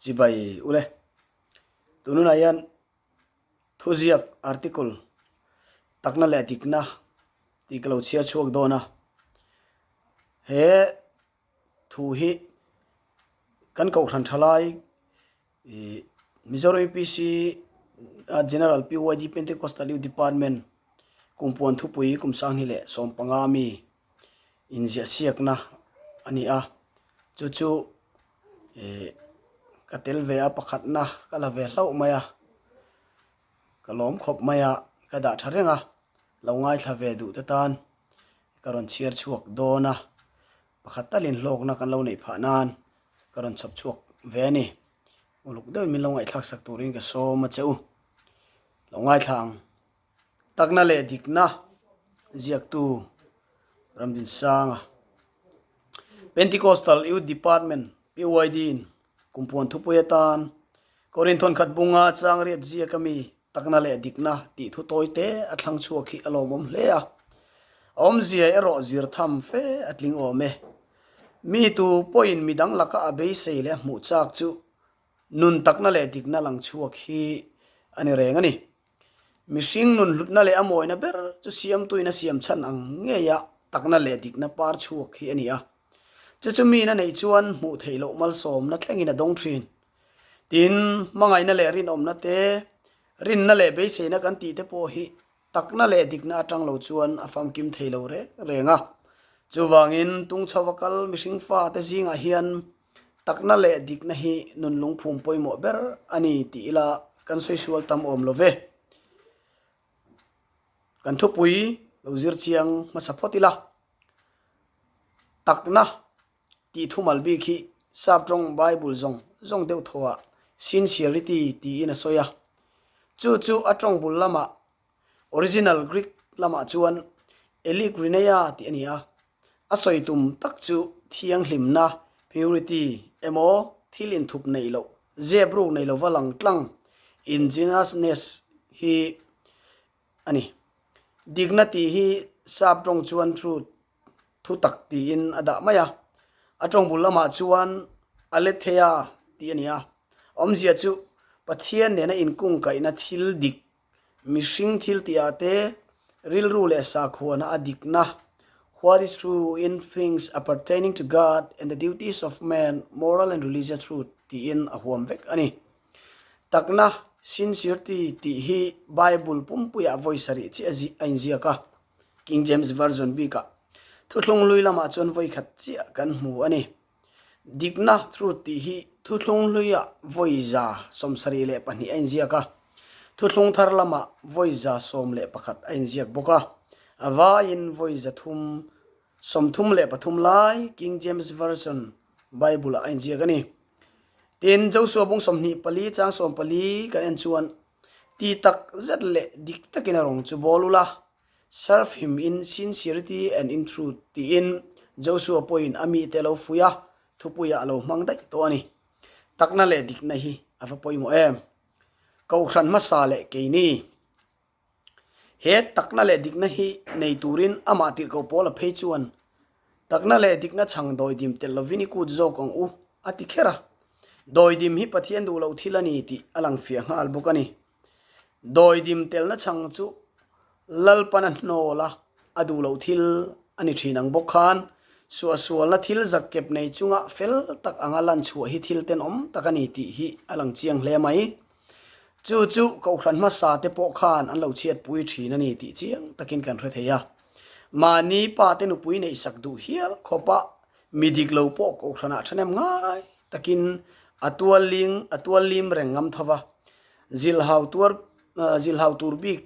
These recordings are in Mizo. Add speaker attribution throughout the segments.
Speaker 1: Chibai ule. Tununah hian thuziak article takna leh dikna tih ka lo chhiar chhuak dawn a. He thu hi kan kohhran tha lai ih Mizoram UPC General PYD Pentecostal Youth Department kumpuan thupui kum sanghnih leh 15 mi inziah siakna a ni a chu chu ih ka tel ve a pakhatna ka la ve hlauh mai a ka lawm khawp mai a ka dah tha reng a lo ngaithla ve duh te tan ka rawn chhiar chhuak dawn a pakhat talin hlawkna kan lo neih phah nan ka rawn chhawp chhuak ve a ni uluk deuhin min lo ngaihthlak sak turin ka sawm a che u lo ngaithla ang. Takna leh dikna ziaktu Ramdinsanga, Pentecostal Youth Department, PYD, in kumpuan thupui atan Korinthon khat bunga changriat ziaka mi takna leh dikna tih thu tawi te a thlang chhuak hi a lawmawm hle a. A awmzia erawh zir tham fe a tling awm e. Mi tu pawhin midang laka a beisei leh a hmuh chak chu nun takna leh dikna lang chhuak hi a ni reng a ni. Mihring nun hlutna leh a mawina ber chu siamtuin a siam chhan ang ngeia takna leh dikna par chhuak hi a ni a. Chu chu miin a neih chuan hmuh theih loh malsawmna thlengin a dawng thin. Tin, hmangaihna leh rinawmna te, rinna leh beiseina kan tih te pawh hi takna leh dikna atang lo chuan a famkim thei lo reng reng a. Chuvangin, tungchhova kal mihring fate zingah hian Takna leh dikna hi nun lungphum pawimawh ber a ni tih ila kan sawi sual tam awm lo ve. Kan thupui lo zir chiang hmasa phawt ila. Takna tih thumal bik hi Sap tawng Bible zawng zawng deuh thawhah sincerity tiin a sawi a. Chu chu a tawng bul lamah original Greek lamah chuan elikrineia tih a ni a. A sawi tum tak chu thianghlimna, purity, emaw thil inthup neih loh, zep ruk nei lova lang tlang, ingenuousness, hi a ni. Dikna tih hi sap tawng chuan truth, thu tak tiin a dah mai a. A tawng bul lamah chuan aletheia tih a ni a. Awmzia chu Pathian nena inkungkaihna thil dik Mihring thil tihah te, rilru leh sakhuana a dikna, What is true in things appertaining to God and the duties of man, moral and religious truth, tiin a huam vek a ni. Takna, sincerity, tih hi Bible pumpuiah vawi sarih chiah a inziak a, King James Version bikah. Thuthlung hlui lamah chuan vawi khat chiah kan hmu a ni. Dikna, truth, tih hi thuthlung hluiah vawi 72 a inziak a, thuthlung thar lamah vawi 11 a inziak bawk a. A vaiin vawi 333 lai King James Version Bible-ah a inziak a ni. Tin, Joshua bung 24 chang 14 kan en chuan, Ti tak zet leh dik takin a rawng chu bawl ula, Serve him in sincerity and in truth tiin Joshua pawhin a mite a lo fuih a, thupuiah a lo hmang daih tawh a ni. Takna leh dikna hi a va pawimawh em? Kohhran hmasa leh keini he takna leh dikna hi nei turin amah tirhkoh Paula phei chuan Takna leh dikna chhang dawidim tel lovin i kut zawk ang u, a ti kher a. Dawidim hi Pathian duh loh thil a ni tih a lang fiah nghal bawk a ni. Dawidim telna chhang chu Lalpan a hnawl a, a duh loh thil a ni thin ang bawk khan suahsualna thil zakkep nei chunga fel tak anga lan chhuah hi thil tenawm tak a ni tih hi a lang chiang hle mai. Chu chu Kohhran hmasa te pawh khan an lo chhiatpui thin a ni tih chiang takin kan hre thei a. Mahni pa te nupui neihsak duh hial khawpa mi dik lo pawh Kohhranah thahnem ngai takin a tualling a tuallim reng ngam tho va. Zilhau tuar zilhau tur bik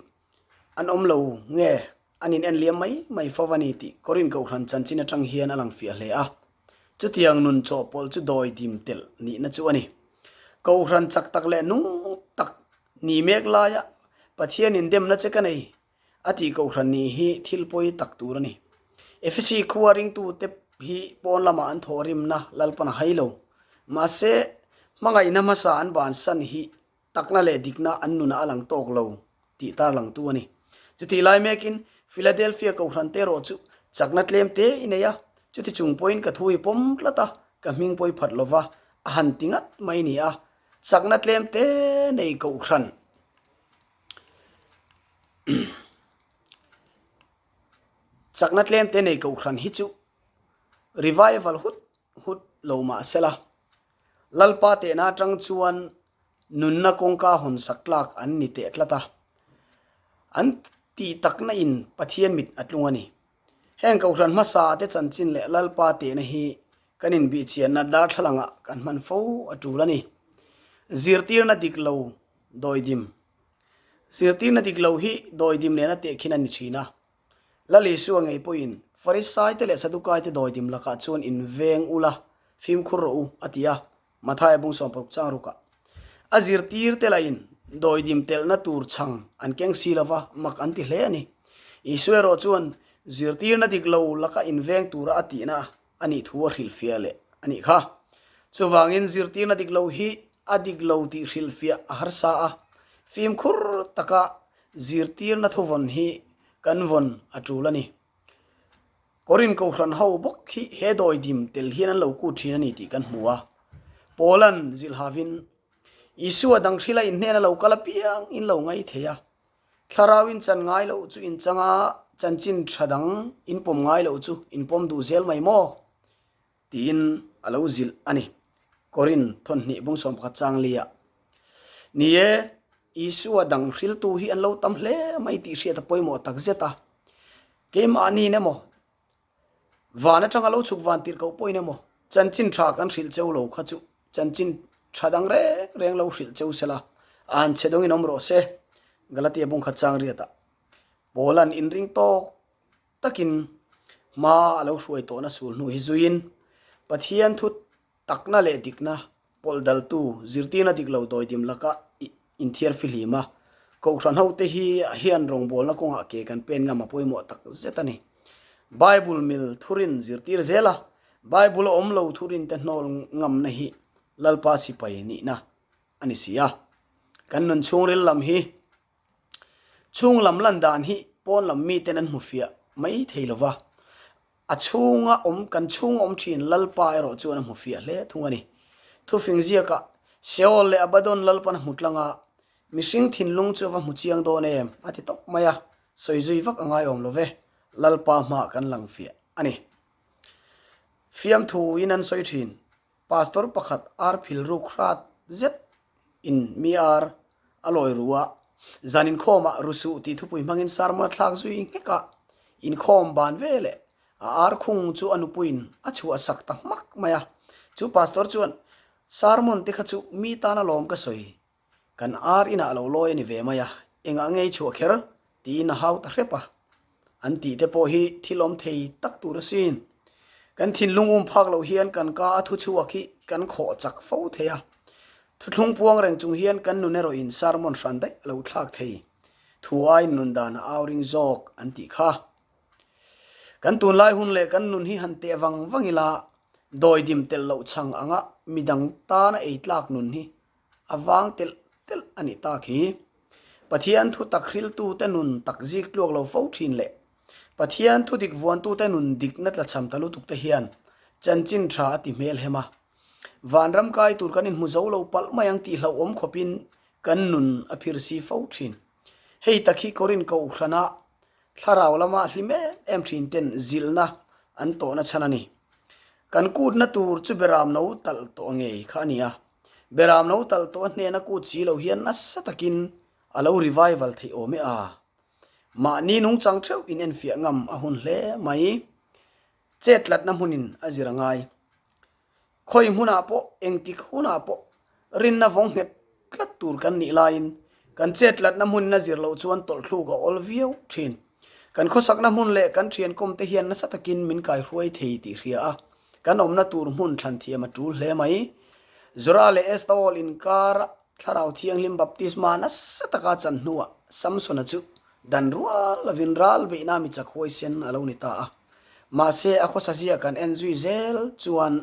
Speaker 1: an awm lo nge an in en liam mai mai fo a ni tih Korin Kohhran chanchin atang hian a lang fiah hle a. Chutiang nun chawhpawlh chu dawi dim telh nihna chu a ni. Kohhran chak tak leh nung tak ni mek laia Pathianin demna che ka nei a tih Kohhran nih hi thil pawi tak tur a ni. Efesi khua ringtute hi pawn lamah an thawhrimna Lalpan a hai lo. Mahse, hmangaihna hmasa an bansan hi takna leh dikna an nunah a lang tawk lo tih tarlangtu a ni. Chutih lai mekin Philadelphia Kohhran te erawh chu chakna tlem te i nei a, chuti chung pawhin ka thu i pawm tlat a, ka hming pawi phat lova a han ti ngat mai ni a. Chakna tlem te nei kohhran. Chakna tlem te nei kohhran hi chu revival hut hut lo mah sela, Lalpa tehna atang chuan nunna kawngka hawn sak tlak an ni teh tlat a. An tih takna in Pathian mit a tlung a ni. Heng kohhran hmasa te chanchin leh Lalpa tehna hi kan inbihchianna darthlalangah kan hman fo a tul a ni. Zirtirna dik lo dawidim Zirtirna dik lo hi dawidim nena tehkhin a ni thin a. Lal Isua ngei pawhin Farisaite leh Sadukaite dawidim lakah chuan inveng ula, fimkhur rawh u, a ti a. Mathaia bung 60 chang rukah a zirtirte lahin dawidim telhna tur chhang an keng si lova mak an ti hle a ni. Isua erawh chuan zirtirna dik lo laka inveng tura a tihna a nih thu a hrilhfiah leh a nih kha. Chuvangin zirtirna dik lo hi a dik lo tih hrilhfiah a harsa a, fimkhur taka zirtirna thuvawn hi kan vawn a tul a ni. Korin kohhran ho bawk hi he dawidim tel hian an lo kut thin a ni tih kan hmu a. Paula'n zilhavin, Isua dang hrila in hnena lo kal apiang in lo ngai thei a, thlarau in chan ngai loh chu in chang a, chanchin tha dang in pawm ngai loh chu in pawm duh zel mai maw? Tiin a lo zilh a ni. Korin thawnhnih bung 11 chang liah, Ni e, Isua dang hriltu hi an lo tam hle mai tih hriat a pawimawh tak zet a. Keimahniin emaw, van atanga lo chhuk van tirh koh pawhin emaw, chanchin tha kan hrilh cheu lo kha chu chanchin tha dang reng reng lo hrilh cheu sela, an chhe dawngin awm rawh se. Galatia bung khat chang riatah Paula'n inring tawk takin hma a lo hruai tawhna sul hnu hi zuiin Pathian thu Takna leh dikna pawlh daltu zirtirna dik lo dawidim laka inthiar fihlim a, Kohhran hote hi hian rawngbawlna kawngah ke kan pen ngam a pawimawh tak zet a ni. Bible mil thurin zirtir zel a, Bible a awm lo thurin te hnawl ngamna hi Lalpa sipai nihna a ni si a. Kan nun chhungril lam hi Chhung lam lan dan hi pawn lam miten an hmu fiah mai thei lo va, a chhunga awm kan chhunga awm thin Lalpa erawh chuan a hmu fiah hle thung a ni. Thufing ziakah Sheol leh Abaddon Lalpan a hmu tlang a, mihring thinlung chu a va hmu chiang dawn em? a ti tawp mai a, sawi zui vak a ngaiawm lo ve, Lalpa hmaah kan lang fiah a ni. Fiamthuin an sawi thin. Pastor pakhat ar phil ruk hrat zet in mi ar a lawi ru a, zan inkhawm ah ru suh tih thupui hmangin sermon a thlak zui nghek a, inkhawm ban ve leh a ar khung chu a nupuiin a chhuah sak ta hmak mai a, chu pastor chuan sermon te kha chu mi tan alawm ka sawi Kan ar inah lo lawi a ni ve mai a, engah nge i chhuah kher? tiin a hau ta hrep a. An tih te pawh hi thil awm thei tak tur asin. Kan thinlung um phak loh hian kan ka a thu chhuak hi kan khawh chak fo thei a. Thuthlung puang reng chung hian kan nun erawhin sermon hran daih a lo thlak thei. Thu aiin nun dan a au ring zawk an tih kha. Kan tunlai hun leh kan nun hi han teh vang vang ila, dawidim telh loh chhang anga midang tana ei tlak nun hi A vang telh telh a nih tak hi. Pathian thu tak hriltute nun tak zik tluak lo fo thin leh Pathian thu dik vuantute nun dikna tlachham ta lutuk te hian chanchin tha a ti hmel hem a. Vanram kai tur kan inhmu zo lo palh mai ang tih hlauhawm khawpin kan nun a phir si fo thin. Hei tak hi Korin Kohhrana Thlarau lama hlim em em thin ten zilhna an tawhna chhan a ni. Kan kutna tur chu beram no talh tawh ngei kha a ni a. Beram no talh tawh a hnena kut si lo hian nasa takin a lo revival theih awm e a. Mahni nungchang theuh in enfiah ngam a hun hle mai. Chet tlatna hmunin a zir a ngai. Khawi hmunah pawh, engtik hunah pawh rinna vawng nghet tlat tur kan nih laiin kan chet tlatna hmunin a zir loh chuan tawlhthluk a awl viau thin. Kan khawsakna hmun leh kan thiankawm te hian nasa takin min kaihruai thei tih hria a, kan awmna tur hmun thlan thiam a tul hle mai. Zora leh Estaol inkara Thlarau Thianghlim baptisma nasa taka chan hnuah Samsona chu dan rual lovin ral beihna mi chak huaisen a lo ni ta a. Mahse a khawsa zia kan en zui zel chuan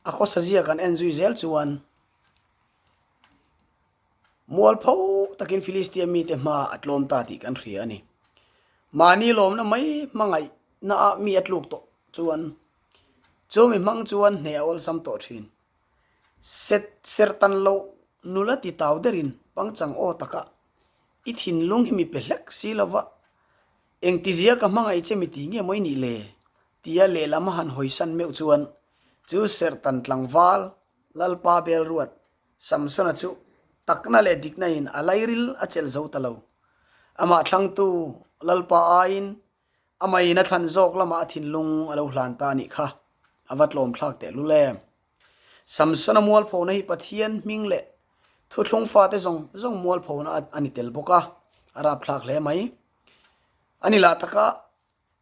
Speaker 1: a khawsa zia kan en zui zel chuan Mualpho takin Filistia mite hma a tlawm ta tih kan hria a ni. Mahni lawmna mai hmangaihnaah mi a tluk tawh chuan. Chu mi hmang chuan hneh a awlsam tawh thin. Set sertan loh nula ti tau derin pangchang aw taka i thinlung hi mi pe hlek si lova engtizia ka hmangaih che mi ti nge maw i nih le? tia lehlam a han hawisan meuh chuan chu sertan tlangval Lalpa Belruat Samsona chu takna leh dikna in a lairil a chelh zo ta lo. Amah thlangtu Lalpa aiin Amah in a thlan zawk lamah a thinlung a lo hlan ta a nih kha, a va tlawm thlak teh lul em. Samsona mualphona hi Pathian hming leh thuthlung fate zawng zawng mualphona a ni tel bawk a, a rapthlak hle mai. A ni lah taka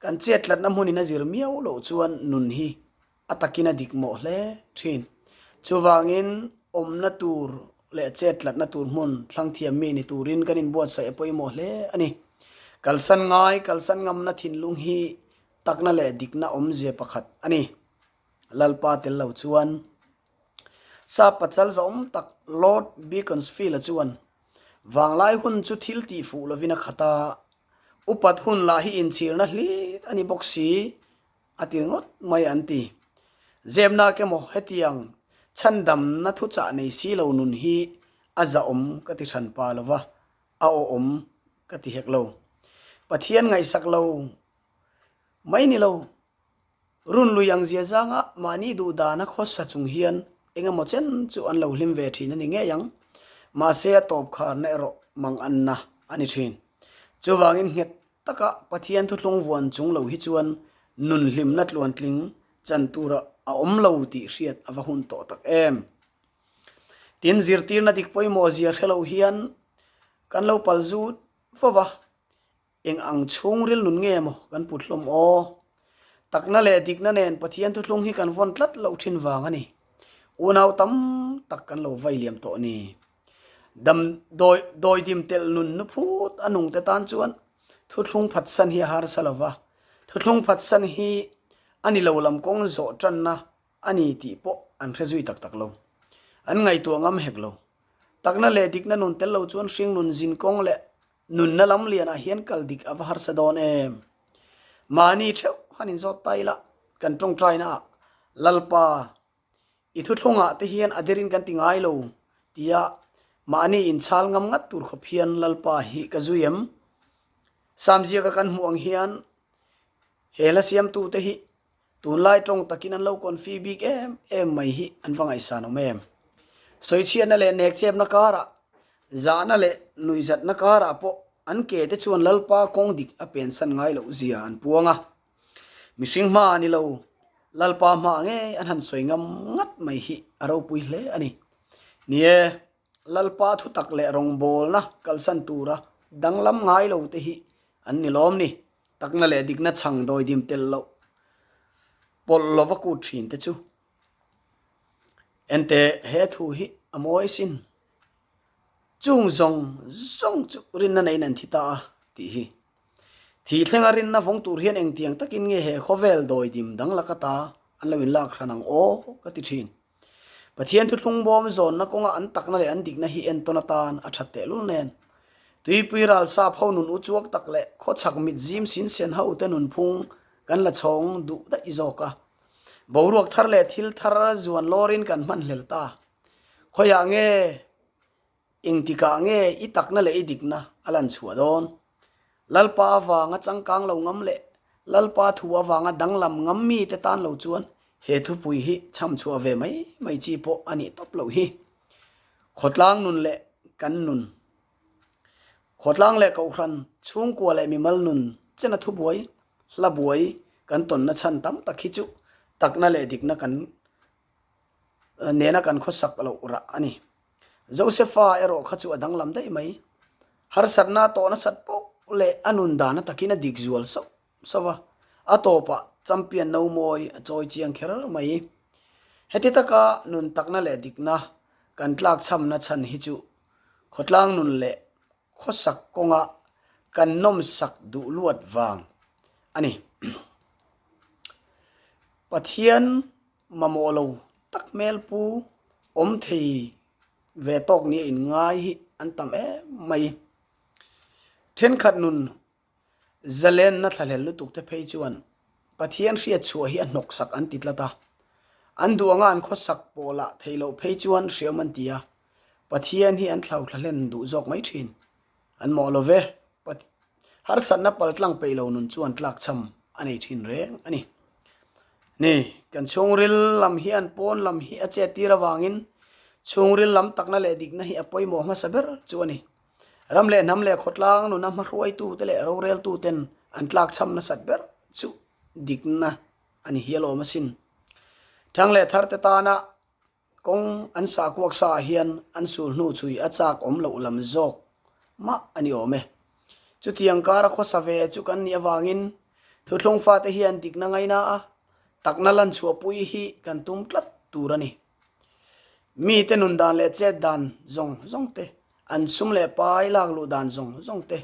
Speaker 1: kan chet tlatna hmunin a zir miau loh chuan nun hi A takin a dik mawh hle thin. Chuvangin awmna tur leh chet tlatna tur hmun thlang thiam mi ni turin kan inbuatsaih a pawimawh hle a ni. Kalsan ngai, kalsan ngamna thinlung hi takna leh dikna awmzia pakhat a ni. Lalpa tel lo chuan Sap pachal zawm tak Lord Beaconsfield-a chuan vanglai hun chu thil tih fuh lovin a khat a, upat hun lah hi inchhirna hlir a ni bawk si A ti ringawt mai an ti. Zepnak emaw hetiang chhandamna thuchah nei si lo nun hi a zahawm ka ti hran pa lo va, a awhawm ka ti hek lo. Pathian ngaihsak lo mai ni lo, run lui ang zia zanga mahni duh dana khawsa chung hian eng emaw chen chu an lo hlim ve thin a ni ngei ang. Mahse a tawp kharna erawh manganna a ni thin. Chuvangin nghet Taka Pathian thuthlung vuan chung lo hi chuan nun hlimna tluantling chan tur a awm lo tih hriat a va hun tawh tak em. Tin, zirtirna dik pawimawh zia hre lo hian kan lo pal zut fo va, eng ang chhungril nun nge maw kan put hlawm aw? Takna leh dikna nen Pathian thuthlung hi kan vawn tlat loh thin vang a ni. Unau tam tak kan lo vai liam tawh ni. Dam dawi dawidim telh nun nu phut a nungte tan chuan thuthlung phatsan hi a harsa lo va, thuthlung phatsan hi a ni lo lam kawng zawh tanna a ni tih pawh an hre zui tak tak lo. An ngaihtuah ngam hek lo. Takna leh dikna nun tel lo chuan hring nun zin kawng leh nunna lam lianah hian kal dik a va harsa dawn em? Mahni theuh han inzawt ta ila kan tawngtainaah Lalpa I thuthlungah te hian a derin kan ti ngai lo tia mahni inchhal ngam ngat tur khawp hian Lalpa hi ka zui em? Samziaka kan hmuh ang hian he hla siamtute hi tunlai tawng takin an lo confi bik em em mai hi an va ngaihsan awm em? Sawichhiatna leh nekchepna karah, zahna leh nuihzatna karah pawh an ke te chuan Lalpa kawng dik a pensan ngai loh zia an puang a. Mihring hma a ni lo, Lalpa hma ngei an han sawi ngam ngat mai hi a ropui hle a ni. Ni e, Lalpa thutak leh rawngbawlna kalsan tura danglam ngai lo te hi an ni lawm ni, takna leh dikna chhang dawidim tel loh pawlh lova kut thin te chu. Enteh, he thu hi a mawi sin. Chung zawng zawng chu rinna neiin an thi ta a tih hi. Thih thlenga rinna vawng tur hian engtiang takin nge he khawvel dawidim dang laka ta an lo inlak hran ang aw ka ti thin. Pathian thuthlung bawm zawnna kawnga an takna leh an dikna hi entawn atan a that tehlul nen. Tuipui ral sap ho nun uchuak tak leh khawchhak mit zim sin sen ho te nunphung kan la chhawng duh daih zawk a. Boruak thar leh thil thar zuan lawrin kan hmanhlel ta. Khawiah nge Engtikah nge i takna leh i dikna a lan chhuah dawn? Lalpa avanga changkang lo ngam leh Lalpa thu avanga danglam ngam mite tan lo chuan he thupui hi chham chhuah ve mai mai chi pawh a nih tawp loh hi. Khawtlang nun leh kan nun. Khawtlang leh Kohhran, chhungkua leh mimal nun chena thubuai, hla buai kan tawnna chhan tam tak hi chu takna leh dikna kan nena kan khawsak loh rah a ni. Josefa erawh kha chu a danglam daih mai. Harsatna a tawh nasat poh leh a nun dan a takin a dik zual sauh sauh a, a tawpah champion no mawi a chawi chiang kher mai. Heti taka nun takna leh dikna kan tlakchhamna chhan hi chu khawtlang nun leh khawsak kawnga kan nawmsak duh luat vang a ni. Pathian mamawh lo tak hmel pu awm thei ve tawk nia inngai hi an tam em mai. Thenkhat nun zalenna thlahlel lutuk te phei chuan Pathian hriatchhuah hi a hnawksak an ti tlat a. An duh anga an khawsak pawh lah theih loh phei chuan hriam an ti a, Pathian hi an thlauthla hlen duh zawk mai thin. An mawh lo ve. Harsatna paltlang peih lo nun chuan tlakchham a nei thin reng a ni. Ni, kan chhungril lam hian pawn lam hi a chet tir avangin chhungril lam takna leh dikna hi a pawimawh hmasa ber chu a ni. Ram leh hnam leh khawtlang nuna hmahruaitute leh roreltuten an tlakchham nasat ber chu dikna a ni hial awm asin. Thang leh tharte tana Kawng an sahkuak sa ah hian an sul hnu chhui a chak awm loh lam zawk mah a ni awm e. Chutiang kara khawsa ve chu kan nih avangin thuthlung fate hian dikna ngaina a takna lan chhuahpui hi kan tum tlat tur a ni. Mite nun dan leh chet dan zawng zawng te, an sum leh pai lak luh dan zawng zawng te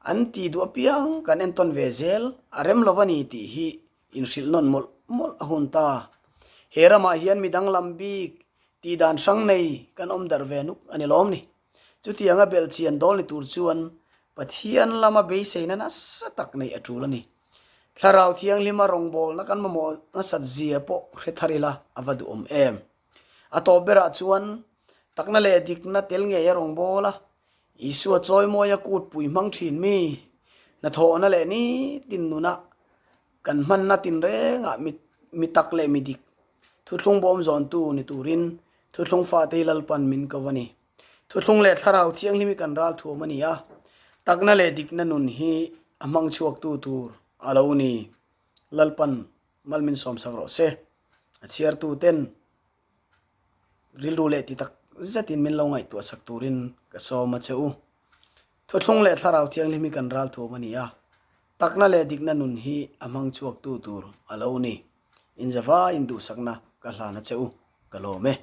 Speaker 1: an tih duh apiang kan entawn ve zel a rem lo a ni tih hi Inhrilh nawn mawlh mawlh a hun ta. He ramah hian mi danglam bik tih dan hrang nei kan awm darh ve nuk a ni lawm ni. Chutianga belhchian dawl ni tur chuan Pathian lama beiseina nasa tak neih a tul a ni. Thlarau Thianghlima rawngbawlna kan mamawh nasat zia pawh hre thar ila a va duhawm em. A tawp berah chuan takna leh dikna tel ngei a rawngbâwl a, Isua chawimawia kutpui hmang thin mi, hnathawhna leh nitin nuna kan hmanna tinrengah mi tak leh mi dik, thuthlung bawm zawntu ni turin thuthlung fate hi Lalpan min ko a ni. Thuthlung leh Thlarau Thianghlim hi kan ral thuam a ni a, takna leh dikna nun hi a hmang chhuaktu tur a lo ni. Lalpan mal min sawmsak rawh se. A chhiartuten Rilru leh ti tak zetin min lo ngaihtuah sak turin ka sawm a che u. Thuthlung leh Thlarau Thianghlim hi kan ralthuam a ni a, takna leh dikna nun hi a hmang chhuaktu tur a lo ni. Inzavaiin duhsakna ka hlan a che u, ka lawm e.